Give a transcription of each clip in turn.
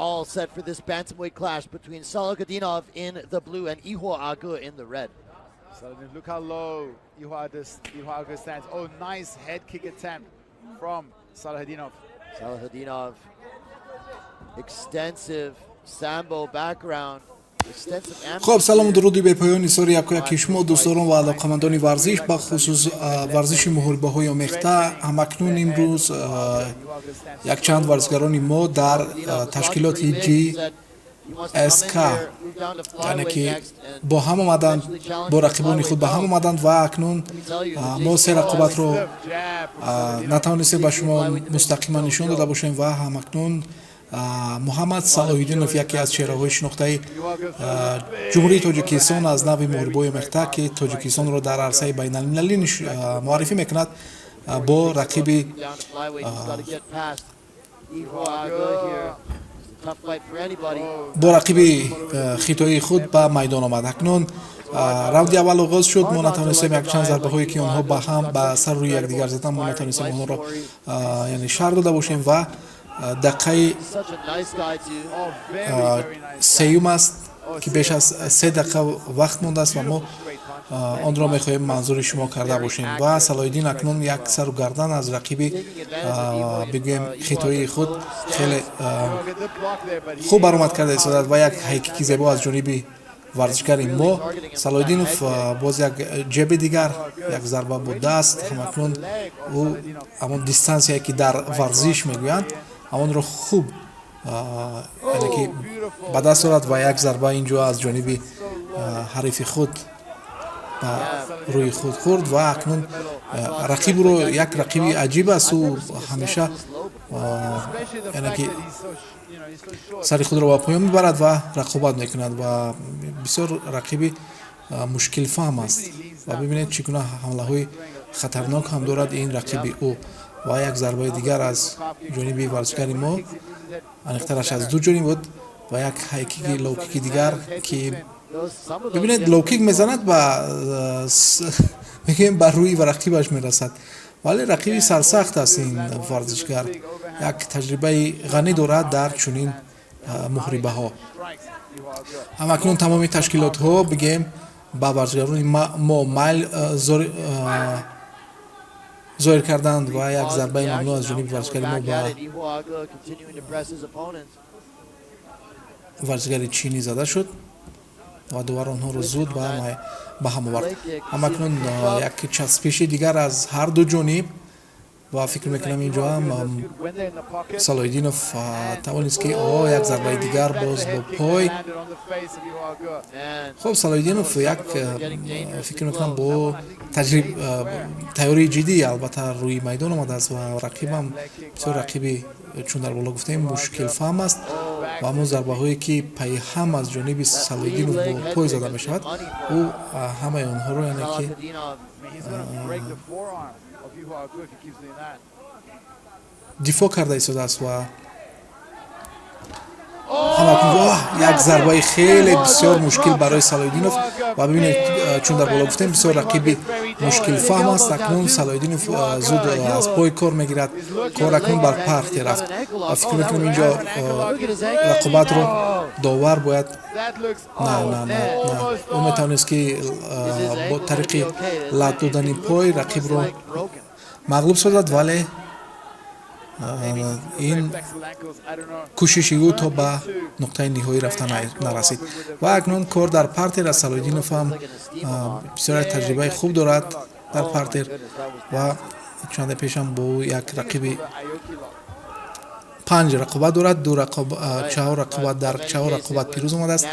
All set for this bantamweight clash between Salokhidinov in the blue and Yihua Age in the red. Salahdinov, look how low Yihua Age stands. Oh, nice head kick attempt from Salokhidinov. Salokhidinov, extensive sambo background. Хоб, салому дуруди бепоёни сори якояки шумо, дӯстдорон ва алоқамандони варзиш, бахусус варзиши муҳорибаҳои омехта. Ҳамакнун имрӯз якчанд варзишгарони мо дар ташкилоти GSK, яъне ки бо ҳам омаданд, бо рақибони худ ба ҳам омаданд ва акнун мо се рақобатро натавонистем ба шумо мустақиман нишон дода бошем. Ва ҳамакнун Муҳаммад Салоҳиддинов, яке аз чеҳраҳои шинохтаи Ҷумҳурии Тоҷикистон аз нави муҳорибаҳои омехта, ки Тоҷикистонро дар арсаи байналмилалӣ муаррифӣ мекунад, бо рақиби хитоии худ ба майдон омад. Акнун раунди аввал оғоз шуд. Мо натавонистем якчанд зарбаҳое, ки онҳо ба ҳам ба сару рӯи якдигар заданд, мо натавонистем онҳоро, яъне, шарҳ дода бошем. Ва дақиқаи сеюм аст, ки беш аз 3 дақиқа вақт мондааст ва мо онро мехоҳем манзури шумо карда бошем. Ва Салоҳиддин акнун як сару гардан аз рақиби, бигӯем, хитоии худ хеле хуб баромад карда истодааст ва як хайкики зебо аз ҷониби варзишгари мо Салоҳиддинов. Боз як ҷеби дигар, як зарба бо даст. Ҳамакнун ӯ ҳамон дистанция, ки дар варзиш мегӯянд, ҳамонро хуб, яъне ки, ба даст дорад ва як зарба ин ҷо аз ҷониби ҳарифи худ ба рӯи худ хӯрд. Ва акнун рақибро, як рақиби аҷиб аст, ӯ ҳамеша, яъне ки, сари худро ба поён мебарад ва рақобат мекунад ва бисёр рақиби мушкилфаҳм аст. Ва бибинед, чӣ гуна ҳамлаҳои хатарнок ҳам дорад ин рақиби ӯ. Ва як зарбаи дигар аз ҷониби варзишгари мо, аниқтараш аз ду ҷониб буд, ва як хайкики, лоукики дигар, ки бибинед, лоукик мезанад, ба мегӯем, ба рӯи рақибаш мерасад, вале рақиби сарсахт аст. Ин варзишгар як таҷрибаи ғанӣ дорад дар чунин муҳорибаҳо. Ҳамакнун тамоми ташкилотҳо, бигем, ба варзишгарони мо майл зоҳир карданд. Ва як зарбаи мамнӯъ аз ҷониби варзишгари мо ба варзишгари чинӣ зада шуд ва довар онҳоро зуд ба ҳам овард. Ҳамакнун як часпиши дигар аз ҳар ду ҷониб ва фикр мекунам, ин ҷо ҳам Салоҳиддинов тавонист, ки о, як зарбаи дигар боз бо пой. Хуб, Салоҳиддинов як, фикр мекунам, бо тайёрии ҷиддӣ албатта рӯи майдон омадааст ва рақибам бисёр рақиби, чун дар боло гуфтем, мушкилфаҳм аст. Ва ҳамон зарбаҳое, ки пайҳам аз ҷониби Салоҳиддинов бо пой зада мешавад, ӯ ҳамаи онҳоро, яъне ки, дифоъ карда истодааст. Ва як зарбаи хеле бисёр мушкил барои Салоҳиддинов. Ва бибинед, чун дар боло гуфтем, бисёр рақиби мушкилфаҳм аст. Акнун Салоҳиддинов зуд аз пой кор мегирад, кор акнун бар парте рафт ва фикр мекунам, инҷо рақобатро довар бояд, на, на, на, на, ӯ метавонист, ки бо тариқи лат додани пой рақибро мағлуб созад, вале ин кӯшиши ӯ то ба нуқтаи ниҳоӣ рафта нарасид. Ва акнун кор дар партер аст. Салоҳиддинов ҳам бисёр як таҷрибаи хуб дорад дар партер ва чанде пешам бо ӯ як рақиби панҷ рақобат дорад, ду чаҳор рақобат, дар чаҳор рақобат пирӯз омадааст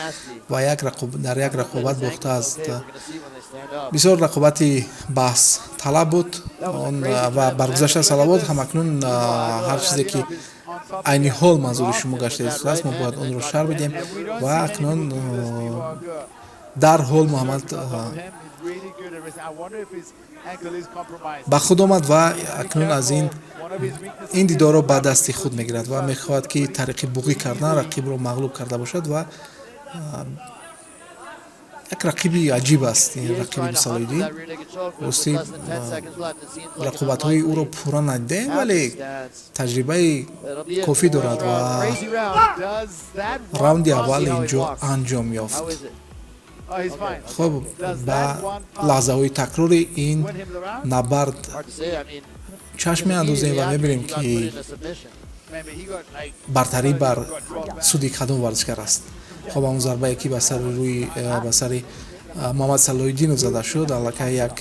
ва як дар як рақобат бохтааст. Бисёр рақобати баҳсталаб буд он ва баргузашта салавот. Ҳамакнун ҳар чизе, ки айни ҳол манзури шумо гашта истодааст, мо бояд онро шарҳ бидиҳем. Ва акнун дарҳол Муҳаммад ба худ омад ва акнун аз ин дидорро ба дасти худ мегирад ва мехоҳад, ки тариқи буғӣ кардан рақибро мағлуб карда бошад. Ва Як рақиби аҷиб аст ин рақиби Салоиддин. Ростӣ, рақобатҳои ӯро пурра надидаем, вале таҷрибаи кофӣ дорад ва раунди аввал инҷо анҷом ёфт. Хуб, ба лаҳзаҳои такрори ин набард чашм меандозем ва мебинем, ки бартарӣ бар суди кадом варзишгар аст. Хоб, ҳамон зарбае, ки ба сари рӯи ба сари Муҳаммад Салоҳиддинов зада шуд, аллакай як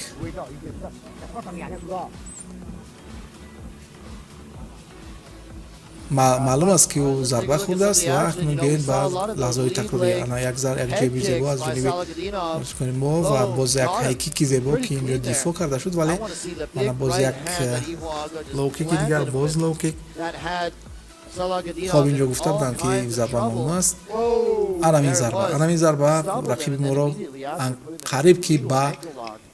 маълум аст, ки ӯ зарба хӯрдааст. Ва акнун биёед ба лаҳзаҳои такрорӣ. Ана як як ҷеби зебо аз ҷониби варзишкони мо ва боз як хайкики зебо, ки инҷо дифоъ карда шуд, вале мана боз як лоукики дигар, боз лоукик. Хоб, инҷо гуфта буданд, ки зарба мамнӯъ аст. Анамин зарба рақиби моро қариб ки ба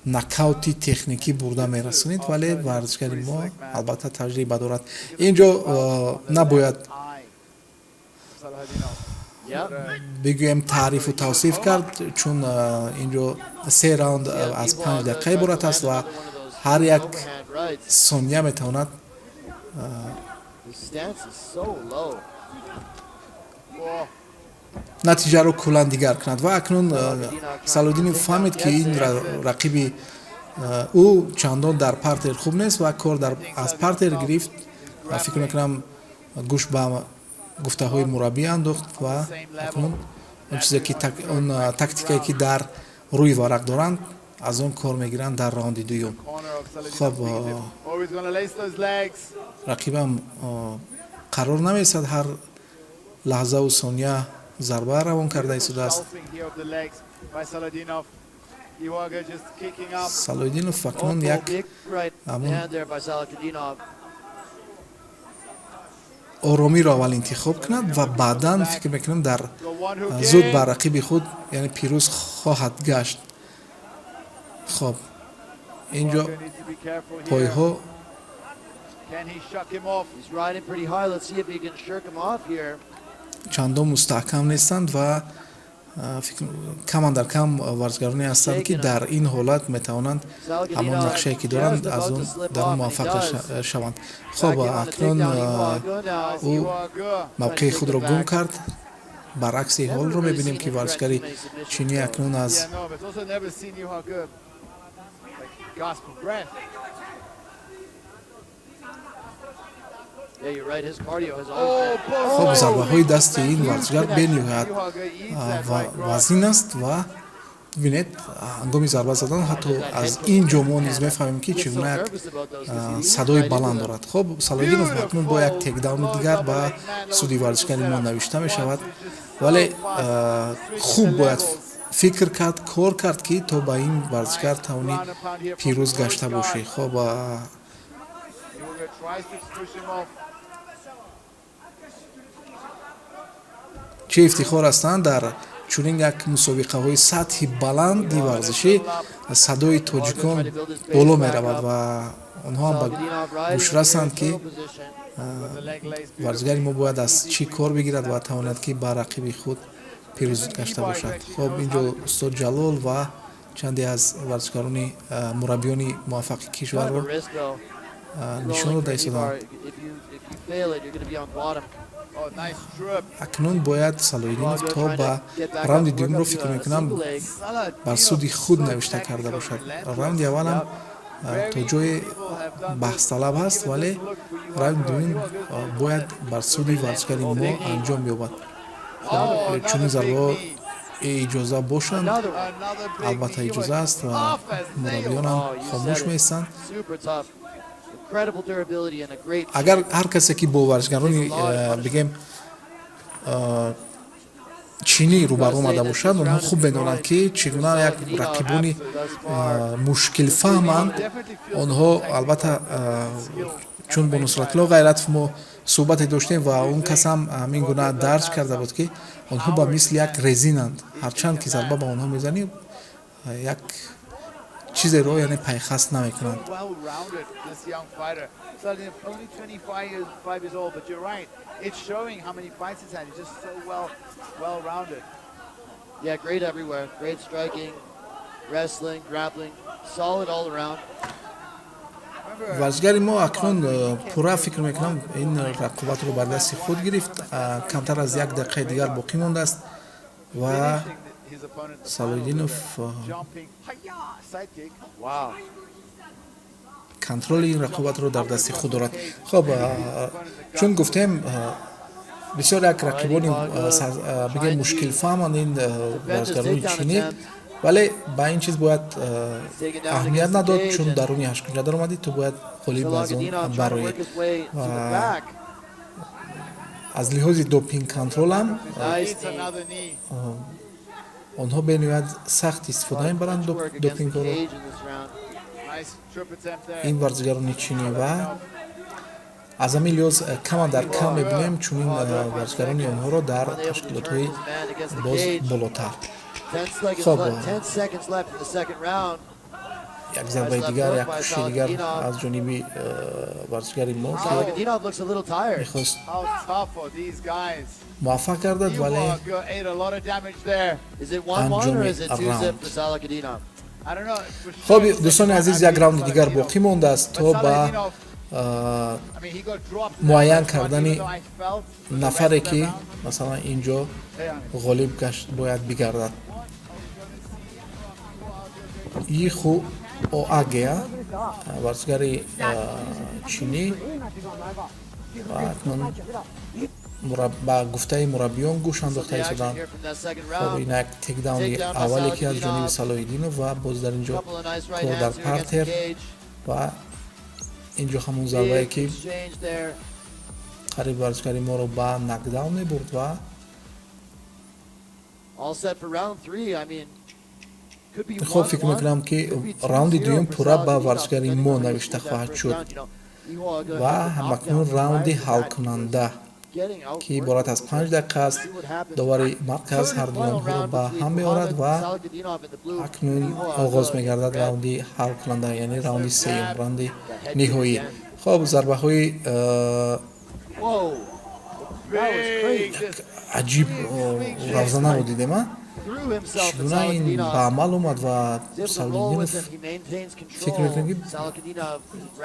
нокаути техникӣ бурда мерасонид, вале варзишгари мо албатта таҷриба дорад. Инҷо набояд бигӯем, таърифу тавсиф кард, чун инҷо се раунд аз 5 дақиқа иборат аст ва ҳар як сония метавонад His stance is so low. Натиҷаро куллан дигар кунад. Ва акнун Салоҳиддинов фаҳмид, ки ин рақиби ӯ чандон дар партер хуб нест ва кор аз партер гирифт. Фикр мекунам, гӯш ба гуфтаҳои мураббӣ андохт ва акнун он чизе ки он тактикае, ки дар рӯи варақ доранд, аз он кор мегиранд дар раунди дуюм. Хоб, рақибам қарор намесад, ҳар лаҳзаву сония зарба равон карда истодааст. Салоҳиддинов акнун як ҳамун оромиро аввал интихоб кунад ва баъдан, фикр мекунам, дар зуд бар рақиби худ, яъне, пирӯз хоҳад гашт. Хоб, инҷо пойҳо Can he shuck him off? He's riding pretty high. Let's see if he can shirk him off here. Чандон мустаҳкам нестанд ва камандар кам варзгароне ҳастанд, ки дар ин ҳолат метавонанд ҳамон нақшае, ки доранд, аз он дар он муваффақ шаванд. Хоб, акнун ӯ мавқеи худро гум кард. Баръакси ҳолро мебинем, ки варзишгари чинӣ акнун аз Yeah, no, but also never seen Ihuaga like gasp for breath. Yeah, you're right. His cardio has always been. Хоб, зарбаҳои дасти ин варзишгар бениҳоят вазин аст ва бинед, ҳангоми зарба задан ҳатто аз ин ҷо мо низ мефаҳмем, ки чӣ гуна як садои баланд дорад. Хоб, Салоҳиддинов акнун бо як тейкдауни дигар ба суди варзишгари мо навишта мешавад, вале хуб бояд фикр кард, кор кард, ки то ба ин варзишгар тавонӣ пирӯз гашта бошӣ. Хоб, Ihuaga tries to push him off. Чӣ ифтихор ҳастанд дар чунин як мусобиқаҳои сатҳи баланди варзишӣ садои тоҷикон боло меравад ва онҳо ҳам ба гӯш расанд, ки варзишгари мо бояд аз чӣ кор бигирад ва тавонад, ки ба рақиби худ пирӯз гашта бошад. Хоб, инҷо устод Ҷалол ва чанде аз варзишгарони мураббиёни муваффақи кишварро нишон дода истоданд. Oh, nice trip. Акнун бояд Салоҳиддинов то ба раунди дуюмро, фикр мекунам, бар суди худ навишта карда бошад. Раунди аввалам то ҷое баҳсталаб аст, вале раунди дуюм бояд бар суди варзишгари мо анҷом ёбад. Чунин зарбаҳо иҷоза бошанд, албатта, иҷоза аст ва мураббиёнам хомӯш меистанд. Агар ҳар касе, ки бо варзишгарони, бигем, чинӣ рӯбарӯ омада бошад, онҳо хуб медонанд, ки чӣ гуна як рақибони мушкилфаҳманд онҳо. Албатта, чун бо Нусратулло Ғайратов мо суҳбате доштем ва он кас ҳам ҳамин гуна дарҷ карда буд, ки онҳо ба мисли як резинанд, ҳарчанд ки зарба ба онҳо мезанӣ, як чизеро, яъне, пайхаст намекунанд. Well-rounded, this young fighter. Suddenly only 25 years old, but you're right. It's showing how many fights he's had. He's just so well-rounded. Yeah, great everywhere. Great striking, wrestling, grappling, solid all around. Варзишгари мо акнун пурра, фикр мекунам, ин рақобатро бар дасти худ гирифт. Камтар аз як дақиқаи дигар боқӣ мондааст ва Салоҳиддинов Wow. контроли ин рақобатро дар дасти худ дорад. Хоб, чун гуфтем, бисёр як рақибони, бигем, мушкилфаҳманд ин варзишгарони чинӣ, вале ба ин чиз бояд аҳамият надод, чун даруни ҳашткунҷа даромадӣ, ту бояд ғолиб аз он бароӣ. Ва аз лиҳози допинг контролам онҳо бениҳоят сахт истифода мебаранд допингҳоро, ин варзишгарони чинӣ, ва аз ҳамин лиҳоз кама дар кам мебинем чунин варзишгарони онҳоро дар ташкилотҳои боз болотар. Хоб, як зарбаи дигар, як кӯшиши дигар аз ҷониби варзишгари мо, ки мехост муваффақ гардад, вале анҷоми раунд. Хоб, дӯстони азиз, як раунди дигар боқӣ мондааст то ба муайян кардани нафаре, ки масалан ин ҷо ғолиб гашт бояд бигардад. Иху Оагеа, варзишгари чинӣ, ва акнун ба гуфтаи мураббиён гӯш андохта истоданд. Хоб, ин як тейкдауни аввале, ки аз ҷониби Салоҳиддинов, ва боз дар ин ҷо кор дар партер, ва ин ҷо ҳамон зарбае, ки қариб варзишгари моро ба нокдаун мебурд ва All set for round three. I mean, хоб, фикр мекунам, ки раунди дуюм пурра ба варзишгари мо навишта хоҳад шуд. Ва ҳамакнун раунди ҳалкунанда, ки иборат аз 5 дақиқа аст. Довари марказ ҳардуи онҳоро ба ҳам меорад ва акнун оғоз мегардад раунди ҳалкунанда, яъне раунди сеюм, раунди ниҳоӣ. Хоб, зарбаҳои аҷиб равзанаро дидем, а чӣ гуна ин ба амал омад? Ва Салоҳиддинов, фикр мекунем, ки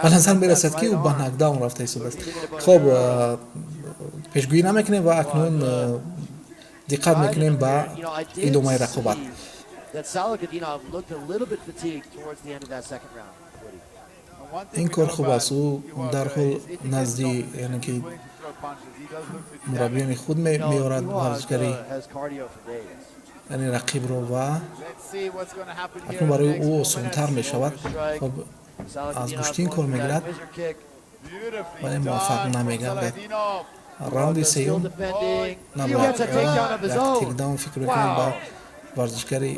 ба назар мерасад, ки ӯ ба нокдаун рафта истодааст. Хоб, пешгӯӣ намекунем ва акнун диққат мекунем ба идомаи рақобат. That Salokhidinov looked a little bit fatigued towards the end of that second round. Ин кор хуб аст. Ӯ дарҳол назди, яъне ки мураббиёни худ меорад варзишгари, яъне рақибро, ва акнун барои ӯ осонтар мешавад. Хоб, аз гӯштин кор мегирад, вале муваффақ намегардад. Раунди сеюм набояд як тейкдаун, фикр мекунам, ба варзишгари,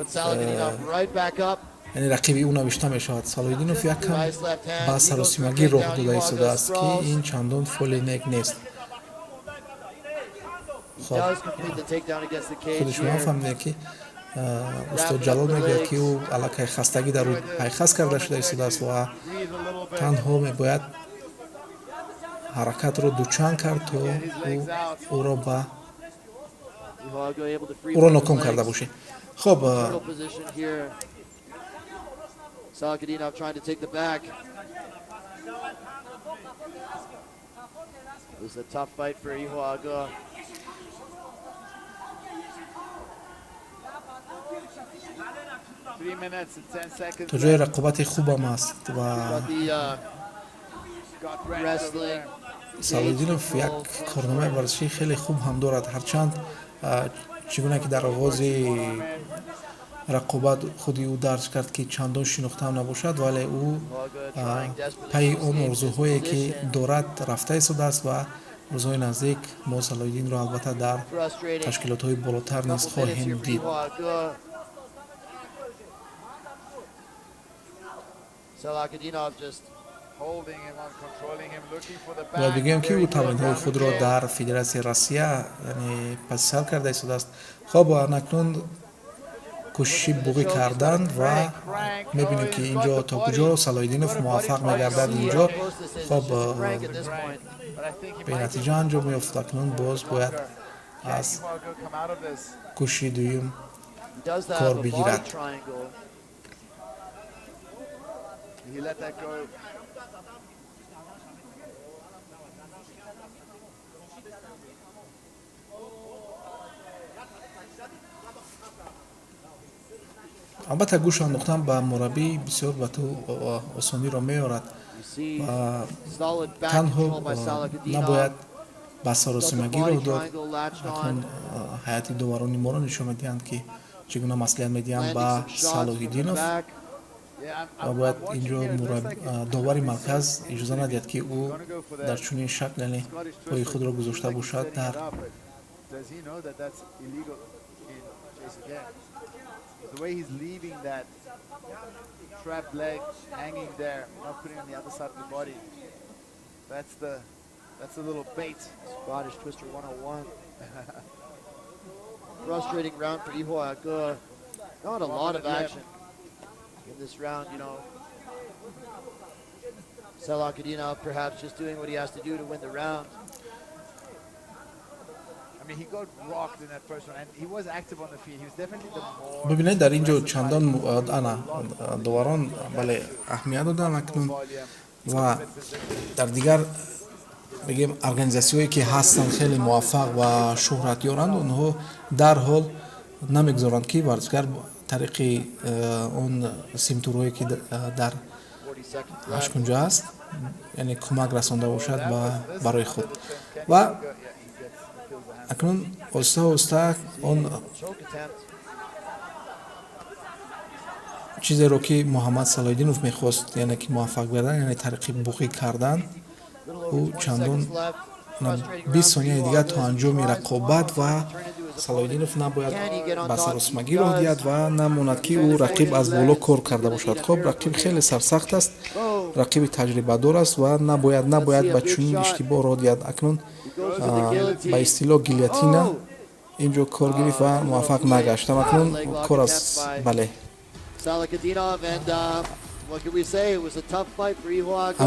яъне рақиби ӯ навишта мешавад. Салоҳиддинов як кам ба саросимагӣ роҳ дода истодааст, ки ин чандон фоли нек нест. Хоб, худи шумо фаҳмидед, ки устод Ҷалол мегӯяд, ки ӯ аллакай хастагӣ дар ӯ пайхас карда шуда истодааст ва танҳо мебояд ҳаракатро дучанд кард, то ӯро ба ӯро ноком карда бошед. Хоб. Salokhidinov trying to take the back. It was a tough fight for Ihuaga. То ҷои рақобати хубам аст ва Салоҳиддинов як корномаи варзишии хеле хуб ҳам дорад. Ҳарчанд, чӣ гуна ки дар оғози рақобат худи ӯ дарҷ кард, ки чандон шинохтаам набошад, вале ӯ пайи он орзуҳое, ки дорад, рафта истодааст ва рӯзҳои наздик мо Салоҳиддинро албатта дар ташкилотҳои болотар низ хоҳем дид. Salokhidinov just Бояд бигӯем, ки ӯ тамринҳои худро дар Федератсияи Россия, яъне, паси сар карда истодааст. Хоб, анакнун кӯшиши буғӣ кардан ва мебинем, ки инҷо то куҷо Салоҳиддинов муваффақ мегардад инҷо. Хоб, бенатиҷа анҷом меёфт. Акнун боз бояд аз кӯшиши дуюм кор бигирад. Албатта, гӯш андохтан ба мураббӣ бисёр ба ту осониро меорад ва танҳо набояд ба саросимагӣ роҳ дод. Акнун ҳайати доварони моро нишон медиҳанд, ки чӣ гуна маслиҳат медиҳанд ба Салоҳиддинов, ва бояд инҷо довари марказ иҷоза надиҳад, ки ӯ дар чунин шакл, яъне пои худро гузошта бошад дар The way he's leaving that trapped leg hanging there, not putting on the other side of the body. That's a little bait. Scottish Twister 101. Frustrating round for Ihua Ge. Not a lot of action in this round. Salokhidinov perhaps just doing what he has to do to win the round. I mean, he got rocked in that first one, and he was active on the feet. He was definitely the more Бибинед, дар ин ҷо чандон ана доварон, бале, аҳамият доданд акнун. Ва дар дигар, бигем, организатсияҳое, ки ҳастанд, хеле муваффақ ва шӯҳратёранд, онҳо дарҳол намегузоранд, ки варзишгар тариқи он симтурҳое, ки дар ҳашткунҷа аст, яъне кӯмак расонда бошад ба барои худ. Ва акнун оҳиста оҳиста он чизеро, ки Муҳаммад Салоҳиддинов мехост, яъне ки муваффақ гардан, яъне тариқи буғӣ кардан, ӯ чандон. 20 сонияи дигар то анҷоми рақобат, ва Салоҳиддинов набояд ба саросимагӣ роҳ диҳад ва намонад, ки ӯ рақиб аз боло кор карда бошад. Хоб, рақиб хеле сарсахт аст, рақиби таҷрибадор аст ва набояд ба чунин иштибоҳ роҳ диҳад. Акнун ба истилоҳ гильотина инҷо кор гирифт ва муваффақ нагашт. Акнун кор аз, бале,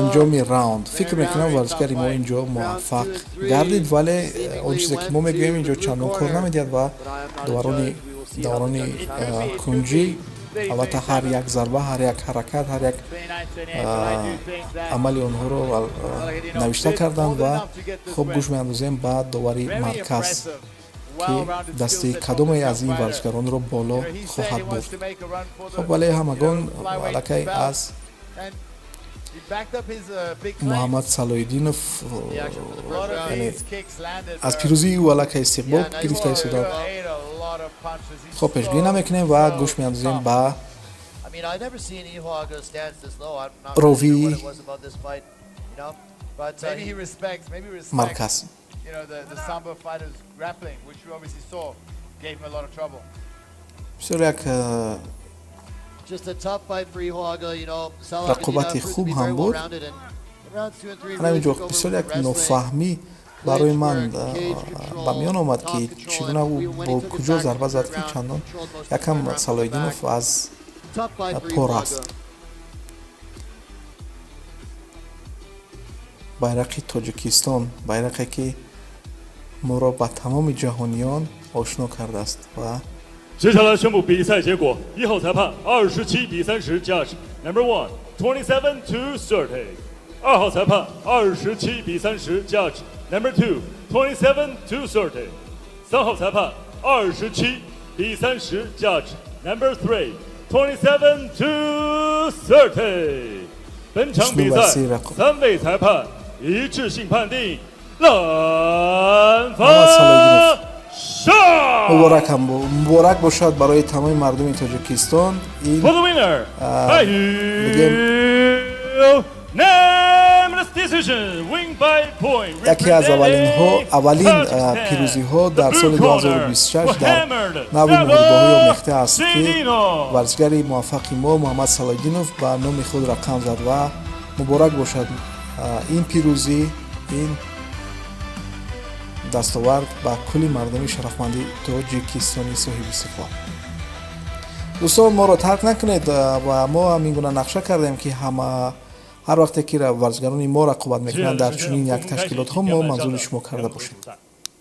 анҷоми раунд. Фикр мекунам, варзишгари мо инҷо муваффақ гардид, вале он чизе, ки мо мегӯем, инҷо чандон кор намедиҳад ва доварони кунҷӣ, албатта, ҳар як зарба, ҳар як ҳаракат, ҳар як амали онҳоро навишта карданд. Ва хуб, гӯш меандозем ба довари марказ, ки дасти кадоме аз ин варзишгаронро боло хоҳад бурд. Хуб, вале ҳамагон аллакай аз Муҳаммад Салоҳиддинов, яъне аз пирӯзии ӯ аллакай истиқбол гирифта истоданд. Хуб, пешгӯӣ намекунем ва гӯш меандозем ба ровии марказ. The Sambo fighters grappling, which we obviously saw, gave him a lot of trouble. Бисёр як рақобати хуб ҳам буд. Ҳамин ҷо бисёр як нофаҳмӣ барои ман ба миён омад, ки чӣ гуна ӯ бо куҷо зарба зад, ки чандон якам Салоҳиддинов аз по рафт. Байрақи Тоҷикистон, байрақе, ки моро ба тамоми ҷаҳониён ошно кардааст ва 接下来宣布比赛结果：一号裁判27比30，Judge Number One 27-30；二号裁判27比30，Judge Number Two 27-30；三号裁判27比30，Judge Number Three 27-30。本场比赛三位裁判一致性判定，蓝方胜。 Муборакам, муборак бошад барои тамоми мардуми Тоҷикистон ин. For the winner, by unanimous decision, win by point. Яке аз аввалинҳо, аввалин пирӯзиҳо дар соли 2026 дар нави муҳорибаҳои омехта аст, ки варзишгари муваффақи мо Муҳаммад Салоҳиддинов ба номи худ рақам зад. Ва муборак бошад ин пирӯзӣ, ин дастовард ба кулли мардуми шарафманди Тоҷикистони соҳиби истиқлол. Дӯстон, моро тарк накунед ва мо ҳам ин гуна нақша кардем, ки ҳама ҳар вақте ки варзишгарони мо рақобат мекунанд дар чунин як ташкилотҳо, мо манзури шумо карда бошем.